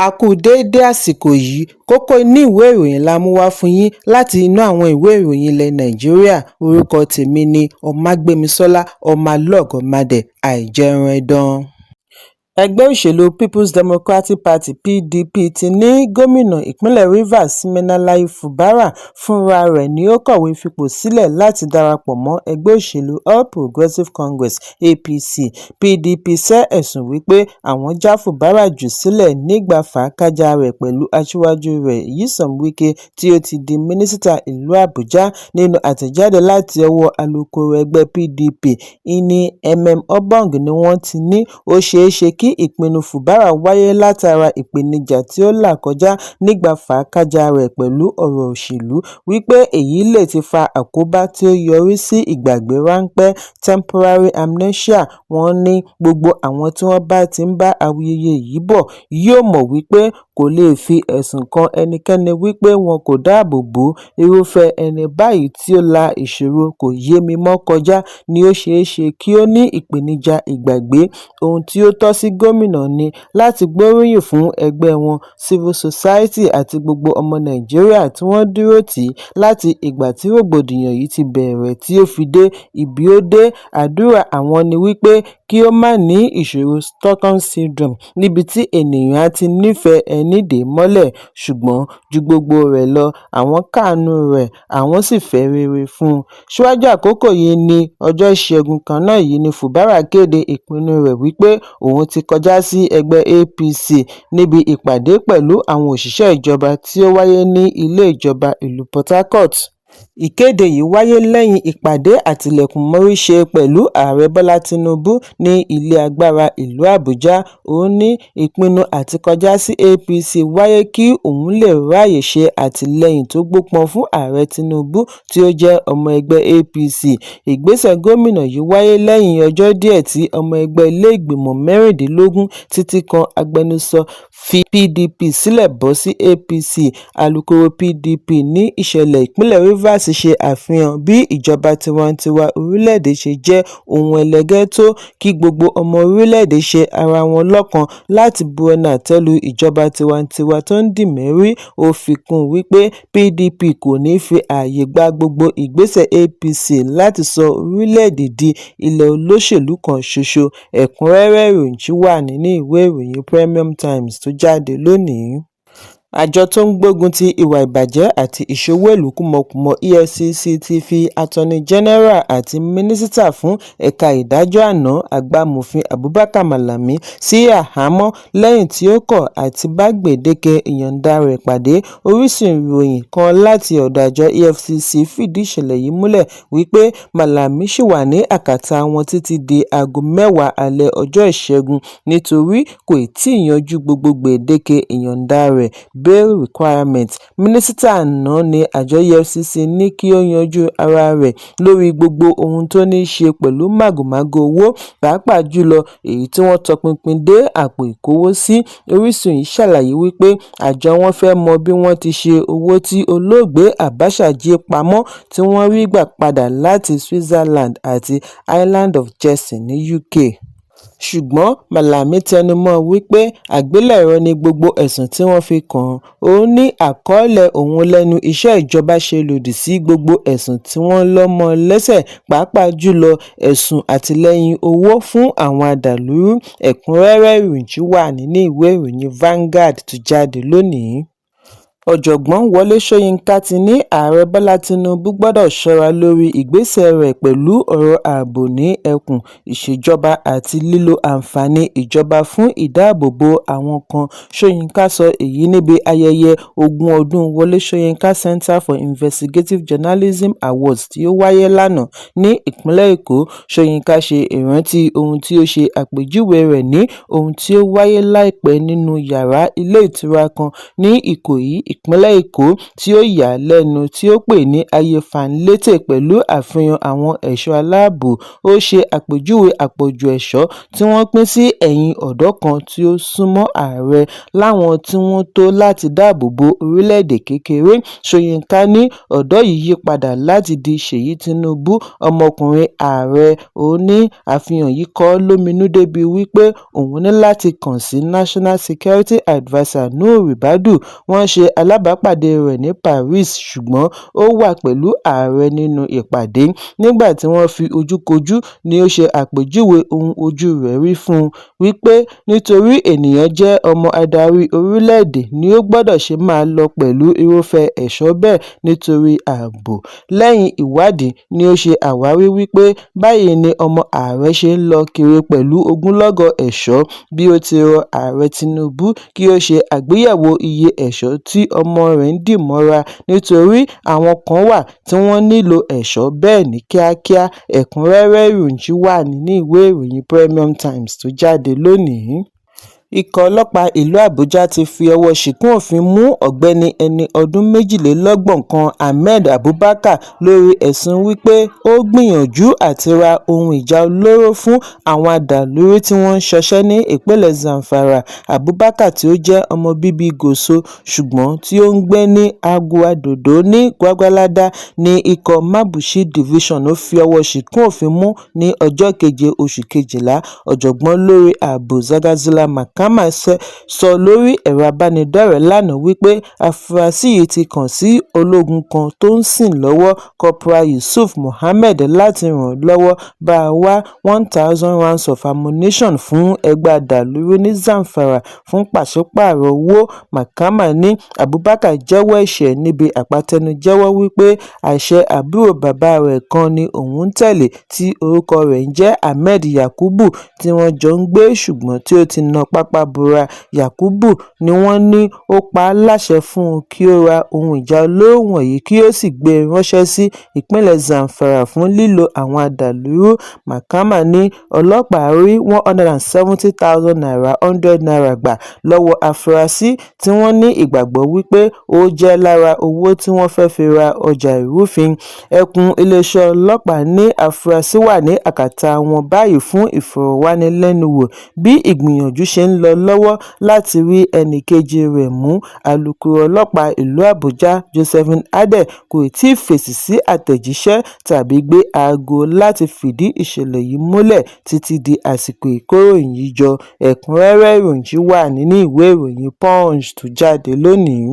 A kú déédé àsìkò yìí. Kókó inú ìwé ìròyìn la mú wá fún yín láti inú àwọn ìwé ìròyìn ilẹ̀ Nàìjíríà. Orúkọ tèmi ni Ọmágbémisọ́lá Ọmọlọ́gọ̀mádé Àìjẹunẹdàn. Ẹgbẹ́ òṣèlú Peoples Democratic Party (PDP) ti ní gómìnà ìpínlẹ̀ Rivers Siminalayi Fubara fúnra rẹ̀ ní ó kọ̀wé fipò sílẹ̀ láti darapọ̀ mọ́ ẹgbẹ́ òṣèlú All Progressives Congress (APC). PDP sẹ́ ẹ̀sùn wípé àwọn já Fubara jù sílẹ̀ nígbà fàákájàá rẹ̀ pẹ̀lú aṣíwájú rẹ̀ Nyesom Wike tí ó ti di mínísítà ìlú Àbújá. Nínú àtẹ̀jáde láti ọwọ́ alukoro ẹgbẹ́ PDP Ini Emem Obong ni wọ́n ti ní ó ṣeéṣe kí ìpinnu Fubara wáyé látara ìpèníjà tí ó là kọjá nígbà fàákájàá rẹ̀ pẹ̀lú ọ̀rọ̀ òṣèlú, wípé èyí lè ti fa àkóbá tí ó yọrí sí ìgbàgbé ráńpẹ́ (temporary amnesia). Wọ́n ní gbogbo àwọn tí wọ́n bá ti ń bá awuyewuye yìí bọ̀ yóò mọ̀ wípé kò lè fi ẹ̀sùn kan ẹnikẹ́ni wípé wọn kò dáàbò bò ó. Irúfẹ́ ẹni báyìí tí ó la ìṣòro kò-yé-mi-mọ́ kọjá ni ó ṣeéṣe kí ó ní ìpèníjà ìgbàgbé. Ohun tí ó tọ́ sí gómìnà ní láti gbóríyìn fún ẹgbẹ́ wọn, civil society àti gbogbo ọmọ Nàìjíríà tí wọ́n dúró tì í láti ìgbà tí rògbòdìyàn yìí ti bẹ̀rẹ̀ tí ó fi dé ibi ó dé. Àdúrà àwọn ni wípé kí ó má ní ìṣòro Stockholm Syndrome níbi tí ènìyàn á ti nífẹ̀ẹ́ ẹni dè é mọ́lẹ̀, ṣùgbọ́n ju gbogbo rẹ̀ lọ, àwọn káàánú rẹ̀, àwọn sì fẹ́ rere fún un. Síwájú àkókò yìí ní ọjọ́ Ìṣẹ́gun kan náà yìí ni Fubara kéde ìpinnu rẹ̀ wípé òun ti kọjá sí ẹgbẹ́ APC níbi ìpàdé pẹ̀lú àwọn òṣìṣẹ́ ìjọba tí ó wáyé ní ilé ìjọba ìlú Port Harcourt. Ìkéde yìí wáyé lẹ́yìn ìpàdé àtilẹ̀kùnmórí ṣe pẹ̀lú Ààrẹ Bọ́lá Tinubu ní ilé agbára ìlú Àbújá. Ó ní ìpinnu àti kọjá sí APC wáyé kí òun lè ráàyè ṣe àtìlẹ́yìn tó gbópọn fún Ààrẹ Tinubu tí ó jẹ́ ọmọ ẹgbẹ́ APC. Ìgbésẹ̀ gómìnà yìí wáyé lẹ́yìn ọjọ́ díẹ̀ tí ọmọ ẹgbẹ́ ilé ìgbìmọ̀ 16 títí kan agbẹnusọ fi PDP sílẹ̀ bọ́ sí APC. Alukoro PDP ní ìṣẹ̀lẹ̀ ìpínlẹ̀ Rivers ṣe àfihàn bí ìjọba tiwantiwa orílẹ̀-èdè ṣe jẹ́ ohun ẹlẹgẹ́ tó, kí gbogbo ọmọ orílẹ̀-èdè ṣe ara wọn lọ́kan láti bu ẹnu àtẹ́ lu ìjọba tiwantiwa tó ń dìmẹ́rí. Ó fi kún un wípé PDP kò ní fi ààyè gba gbogbo ìgbésẹ̀ APC láti sọ orílẹ̀-èdè di ilé olóṣèlú kan ṣoṣo. Ẹ̀kúnrẹ́rẹ́ ìròyìn ṣì wà nínú ìwé ìròyìn Premium Times tó jáde lónìí. Àjọ tó ń gbógun ti ìwà ìbàjẹ́ àti ìṣowó-ìlú kúmọkùmọ EFCC ti fi Attorney General àti Mínísítà fún Ẹ̀ka Ìdájọ́ àná, Àgbà Amòfin Abubakar Malami, sí àhámọ́ lẹ́yìn tí ó kọ̀ àti bá gbèdéke ìyọ̀ǹda rẹ̀ pàdé. Orísun ìròyìn kan láti ọ̀dọ̀ àjọ EFCC fìdí ìṣẹ̀lẹ̀ yìí múlẹ̀ wípé Malami ṣì wà ní àkàtà wọn títí di aago 10 alẹ́ ọjọ́ Ìṣẹ́gun nítorí kò tíì yanjú gbogbo gbèdéke ìyọ̀ǹda rẹ̀ (bail requirement). Mínísítà àná ní àjọ EFCC ní kí ó yanjú ara rẹ̀ lórí gbogbo ohun tó níí ṣe pẹ̀lú màgòmágó owó, pàápàá jùlọ èyí tí wọ́n tọpinpin dé àpò ìkówósí. Orísun yìí ṣàlàyé wípé àjọ wọn fẹ́ mọ bí wọ́n ti ṣe owó tí olóògbé Abacha jí pamọ́ tí wọ́n rí gbà padà láti Switzerland àti Island of Jersey ní UK. Ṣùgbọ́n Malami tẹnumọ́ ọn wípé àgbélẹ̀rọ ni gbogbo ẹ̀sùn tí wọ́n fi kàn án. Ó ní àkọọ́lẹ̀ òun lẹ́nu iṣẹ́ ìjọba ṣe lòdì sí gbogbo ẹ̀sùn tí wọ́n lọ mọ́ ọn lẹ́sẹ̀, pàápàá jùlọ ẹ̀sùn àtìlẹ́yìn owó fún àwọn adàlúrú. Ẹ̀kúnrẹ́rẹ́ ìròyìn ṣì wà nínú ìwé ìròyìn Vanguard tó jáde lónìí. Ọ̀jọ̀gbọ́n Wọlé Sọ̀yìnkà ti ní Ààrẹ Bọ́lá Tinubu gbọ́dọ̀ ṣọ́ra lórí ìgbésẹ̀ rẹ̀ pẹ̀lú ọ̀rọ̀ ààbò ní ẹkùn ìṣèjọba àti lílo àǹfààní ìjọba fún ìdáàbòbò àwọn kan. Sọ̀yìnkà sọ èyí níbi ayẹyẹ 20 ọdún Wọlé Sọ̀yìnkà Centre for Investigative Journalism Awards tí ó wáyé lánàá ní ìpínlẹ̀ Èkó. Sọ̀yìnkà ṣe ìrántí ohun tí ó ṣe àpèjúwe rẹ̀ ní ohun tí ó wáyé láìpẹ́ nínú yàrá ilé ìtura kan ní Ìkòyí, ìpínlẹ̀ Èkó tí ó yà á lẹ́nu tí ó pè ní "ayé-fáńlétè" pẹ̀lú àfihàn àwọn ẹ̀ṣọ́ aláàbò. Ó ṣe àpèjúwe àpọ̀jù ẹ̀ṣọ́ tí wọ́n pín sí ẹ̀yìn ọ̀dọ́ kan tí ó súnmọ́ ààrẹ láwọn tí wọ́n tó láti dáàbò bo orílẹ̀-èdè kékeré. Ṣóyínká ní ọ̀dọ́ yìí yí padà láti di Ṣèyí Tinubu, ọmọkùnrin ààrẹ. Ó ní àfihàn yìí kọ ọ́ lóminú débi wípé òun ní láti kàn sí National Security Adviser Nuhu Ribadu. Wọ́n ṣe alábàápàdé rẹ̀ ní Paris ṣùgbọ́n ó wà pẹ̀lú ààrẹ nínú ìpàdé. Nígbà tí wọ́n fi ojú kojú ni ó ṣe àpèjúwe ohun ojú rẹ̀ rí fún un wípé nítorí ènìyàn jẹ́ ọmọ adarí orílẹ̀-èdè ni ó gbọdọ̀ ṣe máa lọ pẹ̀lú irúfẹ́ ẹ̀ṣọ́ bẹ́ẹ̀ nítorí ààbò. Lẹ́yìn ìwádìí ni ó ṣe àwárí wípé báyìí ni ọmọ ààrẹ ṣe ń lọ kiri pẹ̀lú ogunlọ́gọ̀ ẹ̀ṣọ́, bí ó ti rọ ààrẹ Tinubu kí ó ṣe àgbéyẹ̀wò iye ẹ̀ṣọ́ tí ọmọ rẹ̀ ń dì mọ́ra nítorí àwọn kan wà tí wọ́n nílò ẹ̀ṣọ́ bẹ́ẹ̀ ní kíákíá. Ẹ̀kúnrẹ́rẹ́ ìròyìn wà nínú ìwé ìròyìn Premium Times tó jáde lónìí. Ikọ̀ ọlọ́pàá ìlú Àbújá ti fi ọwọ́ ṣìnkún òfin mú ọ̀gbẹ́ni ẹni ọdún 32 kan, Ahmed Abubakar, lórí ẹ̀sùn wí pé ó gbìyànjú àti ra ohun ìjà olóró fún àwọn adàlúrú tí wọ́n ń ṣọṣẹ́ ní ìpínlẹ̀ Zamfara. Abubakar, tí ó jẹ́ ọmọ bíbí Gusau ṣùgbọ́n tí ó ń gbé ní Anguwa Dodo ní Gwagwalada, ní ikọ̀ Mabushi Division fi ọwọ́ ṣìnkún òfin mú ní ọjọ́ keje oṣù kejìlá. Ọ̀jọ̀gbọ́n lórí ààbò Zagzagzo Makama sọ lórí ẹ̀rọ ìbánidọ́rẹ̀ẹ́ lánàá wípé afurasí yìí ti kàn sí ológun kan tó ń sìn lọ́wọ́, Corporal Yusuf Mohammed, láti ràn án lọ́wọ́ bá a wá 1,000 rounds of ammunition fún ẹgbẹ́ adàlúrú ní Zamfara fún pàṣípààrọ̀ owó. Makama ní Abubakar jẹ́wọ́ ẹ̀ṣẹ̀ níbi àpatẹnujẹ́wọ́ wípé àṣẹ àbúrò bàbá rẹ̀ kan ní òun ń tẹ̀lé tí orúkọ rẹ̀ ń jẹ́ Ahmed Yakubu tí wọ́n jọ ń gbé ṣùgbọ́n tí ó ti na pápá bora. Yakubu ni wọ́n ní ó pa á láṣẹ fún un kí ó ra ohun ìjà olóró wọ̀nyí kí ó sì gbé e ránṣẹ́ sí ìpínlẹ̀ Zamfara fún lílo àwọn adàlúrú. Makama ní ọlọ́pàá rí ₦170,000 100 naira gbà lọ́wọ́ afurasí tí wọ́n ní ìgbàgbọ́ wípé ó jẹ́ lára owó tí wọ́n fẹ́ẹ́ fi ra ọjà ìrúfin. Ẹkùn iléeṣẹ́ ọlọ́pàá ní àfúrásì wà ní akátá wọn báyìí fún ìfọ̀rọ̀wánilẹ́nuwò bí ìgbìyànjú ṣe ń lọ lọ́wọ́ láti rí ẹnì kejì rẹ̀ mú. Alūkkóró ọlọ́pàá ìlú Àbújá Josephine Adeh kò tí ì fèsì sí àtẹ̀jíṣẹ́ tàbí gbé aago láti fìdí ìṣẹ̀lẹ̀ yìí múlẹ̀ títí di àsìkò ìkóròyìnjọ. Ẹ̀kúnrẹ́rẹ́ ìròyìn wà nínú ìwé ìròyìn Punch tó jáde lónìí.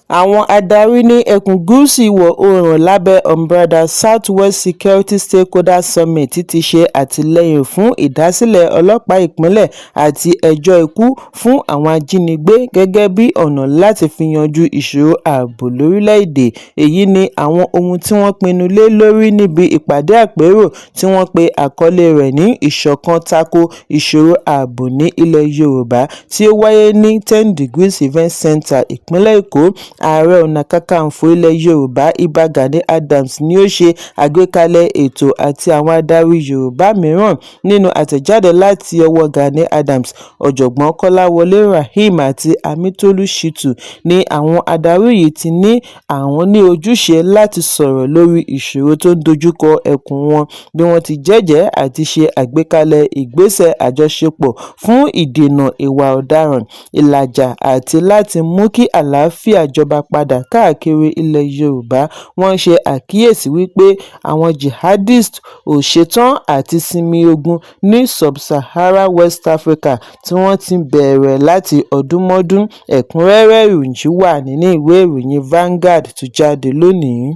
Àwọn adarí ní ẹkùn gúúsù ìwọ̀-oòrùn lábẹ́ umbrella South West Security Stakeholders Summit ti ṣe àtìlẹ́yìn fún ìdásílẹ̀ ọlọ́pàá ìpínlẹ̀ àti ẹjọ́ ikú fún àwọn ajínigbé gẹ́gẹ́ bí ọ̀nà láti fi yanjú ìṣòro ààbò lórílẹ̀-èdè. Èyí ni àwọn ohun tí wọ́n pinnu lé lórí níbi ìpàdé àpérò tí wọ́n pe àkọlé rẹ̀ ní "Ìṣọ̀kan Tako Ìṣòro Ààbò ní Ilẹ̀ Yorùbá" tí ó wáyé ní Ten Degrees Event Centre, ìpínlẹ̀ Èkó. Ààrẹ Ọ̀nà Kakanfò ilẹ̀ Yorùbá Ìbà Gani Adams ni ó ṣe àgbékalẹ̀ ètò àti àwọn adarí Yorùbá mìíràn. Nínú àtẹ̀jáde láti ọwọ́ Gani Adams, Ọ̀jọ̀gbọ́n Kọ́láwọlé Raheem àti Amitólú Shittu ni àwọn adarí yìí ti ní àwọn ní ojúṣe láti sọ̀rọ̀ lórí ìṣòro tó ń dojúkọ ẹkùn wọn bí wọ́n ti jẹ́jẹ̀ẹ́ àti ṣe àgbékalẹ̀ ìgbésẹ̀ àjọṣepọ̀ fún ìdènà ìwà ọ̀daràn, ìlàjà àti láti mú kí àlàáfíà jọba padà káàkiri ilẹ̀ Yorùbá. Wọ́n ṣe àkíyèsí wípé àwọn jihadists ò ṣetán àti sinmi ogun ní sub-Saharan West Africa tí wọ́n ti bẹ̀rẹ̀ láti ọdúnmọ́dún. Ẹ̀kúnrẹ́rẹ́ ìròyìn wà nínú ìwé ìròyìn Vanguard tó jáde lónìí.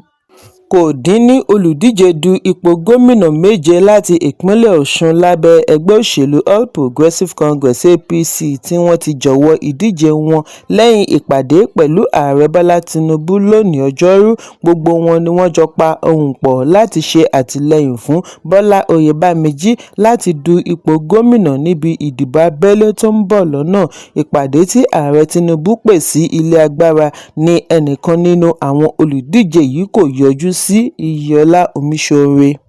Kò dín ní olùdíje du ipò gómìnà méje láti ìpínlẹ̀ Ọ̀sùn lábẹ́ ẹgbẹ́ òṣèlú All Progressives Congress (APC) tí wọ́n ti jọ̀wọ́ ìdíje wọn lẹ́yìn ìpàdé pẹ̀lú Ààrẹ Bọ́lá Tinubu lónìí Ọjọ́rú. Gbogbo wọn ni wọ́n jọ pa ohùn pọ̀ láti ṣe àtìlẹ́yìn fún Bọ́lá Oyèbámijí láti du ipò gómìnà níbi ìdìbò abẹ́lé tó ń bọ̀ lọ́nà. Ìpàdé tí Ààrẹ Tinubu pè sí ilé agbára ní ẹnìkan nínú àwọn olùdíje yìí kò yọjú sí, Iyiola Omisore.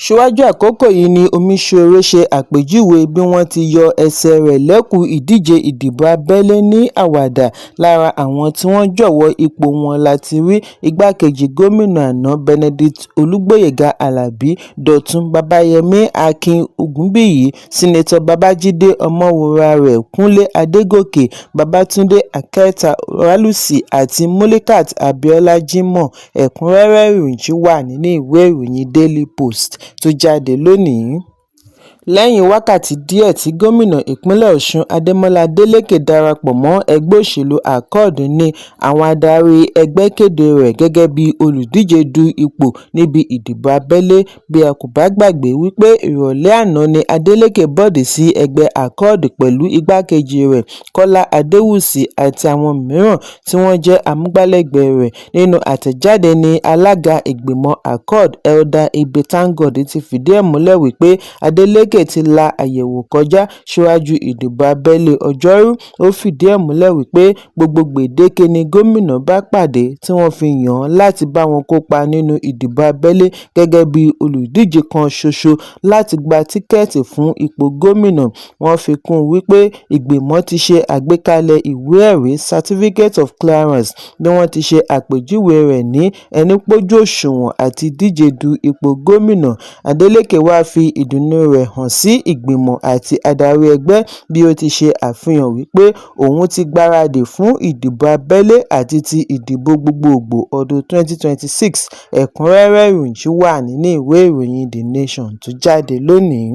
Síwájú àkókò yìí ni Ọmiṣọrẹ ṣe àpèjúwe bí wọ́n ti yọ ẹsẹ̀ rẹ̀ lẹ́kù ìdíje ìdìbò abẹ́lé ní àwàdà. Lára àwọn tí wọ́n jọ̀wọ́ ipò wọn la ti rí igbákejì gómìnà àná Benedict Olùgbòyèga Alábí, Dọ̀tun Babayémi, Akin Ògúnbíyí, Seneto Babájídé Ọmọwúrarẹ, Kúnlé Adégòkè, Babátúndé Akẹta Wálùsì àti Mulikat Abiola-Jimoh. Ẹ̀kúnrẹ́rẹ́ ìròyìn wà nínú ìwé ìròyìn Daily Post tó jáde lónìí. Lẹ́yìn wákàtí díẹ̀ tí gómìnà ìpínlẹ̀ Ọ̀sùn Adémọlá Adeleke darapọ̀ mọ́ ẹgbẹ́ òṣèlú Accord ní àwọn adarí ẹgbẹ́ kéde rẹ̀ gẹ́gẹ́ bíi olùdíje du ipò níbi ìdìbò abẹ́lé. Bí a kò bá gbàgbé wípé ìrọ̀lẹ́ àná ní Adeleke bọ́ọ̀dì sí ẹgbẹ́ Accord pẹ̀lú igbákejì rẹ̀ Kọ́lá Adéwúsì àti àwọn mìíràn tí wọ́n jẹ́ amúgbálẹ́gbẹ̀ẹ́ rẹ̀. Nínú àtẹ̀jáde ní alága ìgbìmọ̀ Accord, Elder Ibe ThankGod, ti fìdí ẹ̀ múlẹ̀ wípé Adeleke ti la àyẹ̀wò kọjá síwájú ìdìbò abẹ́lé Ọjọ́rú. Ó fìdí ẹ̀ múlẹ̀ wípé gbogbo gbèdéke ni gómìnà bá pàdé tí wọ́n fi yàn án láti bá wọn kópa nínú ìdìbò abẹ́lé gẹ́gẹ́ bí olùdíje kan ṣoṣo láti gba tíkẹ́ẹ̀tì fún ipò gómìnà. Wọ́n fi kún un wípé ìgbìmọ̀ ti ṣe àgbékalẹ̀ ìwé-ẹ̀rí certificate of clearance bí wọ́n ti ṣe àpèjúwe rẹ̀ ní ẹni pójú òṣùwọ̀n àti díje du ipò gómìnà. Adeleke wàá fi ìdùnnú rẹ̀ hàn sí ìgbìmọ̀ àti adarí ẹgbẹ́ bí ó ti ṣe àfihàn wípé òun ti gbáradì fún ìdìbò abẹ́lé àti ti ìdìbò gbogboògbò ọdún 2026. Ẹ̀kúnrẹ́rẹ́ ìròyìn wà nínú ìwé ìròyìn The Nation tó jáde lónìí.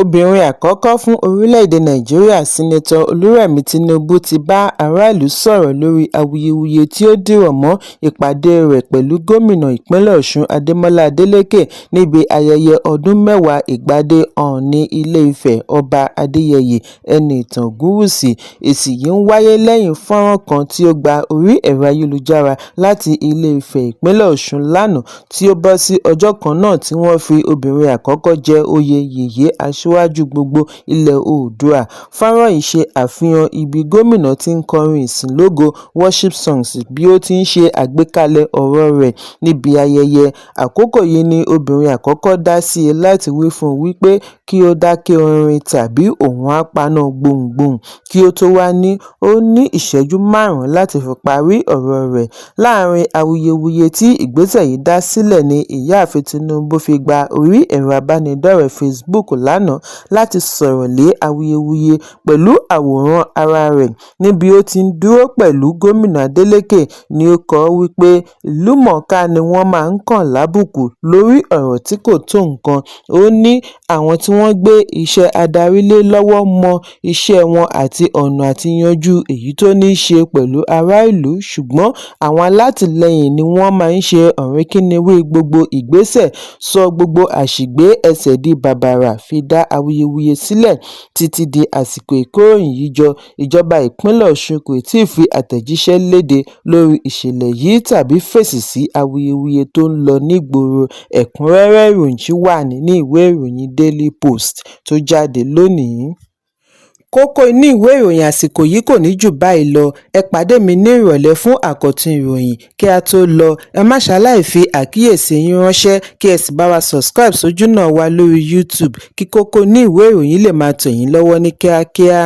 Obìnrin àkọ́kọ́ fún orílẹ̀-èdè Nàìjíríà, Seneto Olúrẹ̀mí Tinubu, ti bá aráàlú sọ̀rọ̀ lórí awuyewuye tí ó dìrọ̀ mọ́ ìpàdé rẹ̀ pẹ̀lú gómìnà ìpínlẹ̀ Ọ̀ṣun Adémọ́lá Adélékè níbi ayẹyẹ ọdún 10 ìgbadé Ọọ̀ni Ilé-Ifẹ̀, Ọba Adéyẹyè Ẹnìtàn Ògúnwùsì. Èsì yìí ń wáyé lẹ́yìn fọ́nrán kan tí ó gba orí ẹ̀rọ ayélujára láti Ilé-Ifẹ̀, ìpínlẹ̀ Ọ̀ṣun lánàá tí ó bọ́ sí ọjọ́ kan náà tí wọ́n fi obìnrin àkọ́kọ́ jẹ oyè Yèyé Aṣíwájú gbogbo ilẹ̀ Oòduà. Fọ́nrán yìí ṣe àfihàn ibi gómìnà ti ń kọrin ìsìn lógo worship songs bí ó ti ń ṣe àgbékalẹ̀ ọ̀rọ̀ rẹ̀ níbi ayẹyẹ. Àkókò yìí ni obìnrin àkọ́kọ́ dá sí i láti wí fún un wípé kí ó dákẹ́ orin tàbí òun á paná gbohùngbohùn kí ó tó wá ní ó ní ìṣẹ́jú 5 láti fi parí ọ̀rọ̀ rẹ̀. Láàrin awuyewuye tí ìgbésẹ̀ yìí dá sílẹ̀ ní Ìyáàfin Tinubu fi gba orí ẹ̀rọ ìbánidọ́rẹ̀ẹ́ Facebook lánàá láti sọ̀rọ̀ lé awuyewuye pẹ̀lú àwòrán ara rẹ̀ níbi ó ti ń dúró pẹ̀lú gómìnà Adeleke ní ó kọ wípé ìlúmọ̀ọ́ká ni wọ́n máa ń kàn lábùkù lórí ọ̀rọ̀ tí kò tó nǹkan. Ó ní àwọn tí wọ́n gbé iṣẹ́ adarí lé lọ́wọ́ mọ iṣẹ́ wọn àti ọ̀nà àti yanjú èyí tó ní í ṣe pẹ̀lú aráàlú, ṣùgbọ́n àwọn alátìlẹyìn ni wọ́n máa ń ṣe ọ̀rìnkìnníwín gbogbo ìgbésẹ̀, sọ gbogbo àṣìgbé ẹsẹ̀ di bàbàrà fi dá awuyewuye sílẹ̀. Títí di àsìkò ìkóròyìnjọ yìí, ìjọba ìpínlẹ̀ Ọ̀ṣun kò tíì fi àtẹ̀jíṣẹ́ léde lórí ìṣẹ̀lẹ̀ yìí tàbí fèsì sí awuyewuye tó ń lọ nígboro. Ẹ̀kúnrẹ́rẹ́ ìròyìn wà nínú ìwé ìròyìn Daily Post tó jáde lónìí. Kókó inú ìwé ìròyìn àsìkò yìí kò ní jù báyìí lọ. Ẹ pàdé mi ní ìrọ̀lẹ́ fún àkọ́tún ìròyìn. Kí a tó lọ, ẹ má ṣaláì fi àkíyèsí yín ránṣẹ́ kí ẹ sì bá wa subscribe sójúnà wa lórí YouTube kí kókó inú ìwé ìròyìn lè máa tẹ̀ yín lọ́wọ́ ní kíákíá.